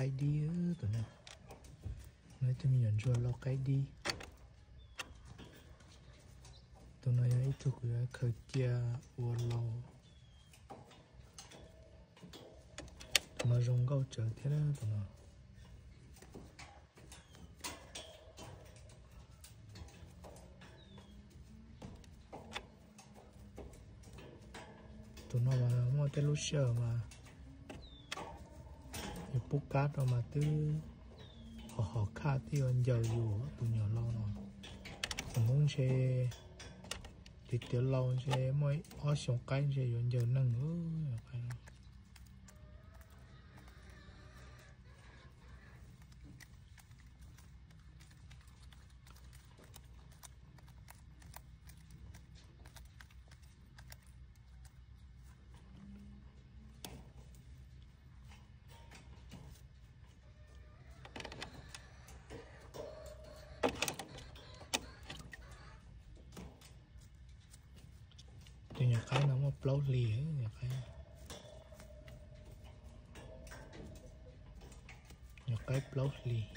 Qaib dib, tus no, no ib tug me nyuam ntsuag lau qaib dib. Tus no yog ib tug kuv yuav khaws cia ua lau. Tus no zoo nkauj tsawv thiab tus no. Tus no mas muaj tej lub sij hawm mas yus pub kab rau mas twb hom hom khaj twb yuav ncaws yus tus nyuam lau no. Tus Hmoob ntshe tiav tiav lau ntshe muaj ob xyoo qaib ntshe yuav ncaws neeg. Tus nyuam qaib no muaj plaub hlis, nyuam qaib plaub hlis.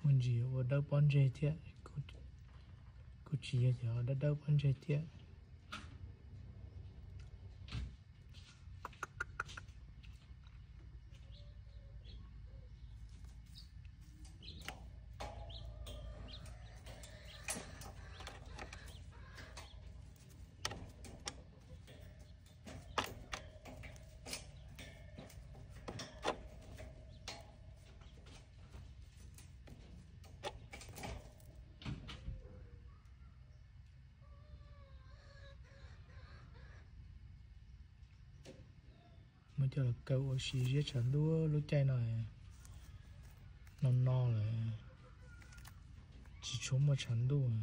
Muaj ntsis ua dawb pob ntseg thiab, kuj tsis yog cov dawb dawb pob ntseg thiab. Muab coj los kaw ua si ziab tshav ntuj lub caij no, no no lawm, tsis tshua muaj tshav ntuj.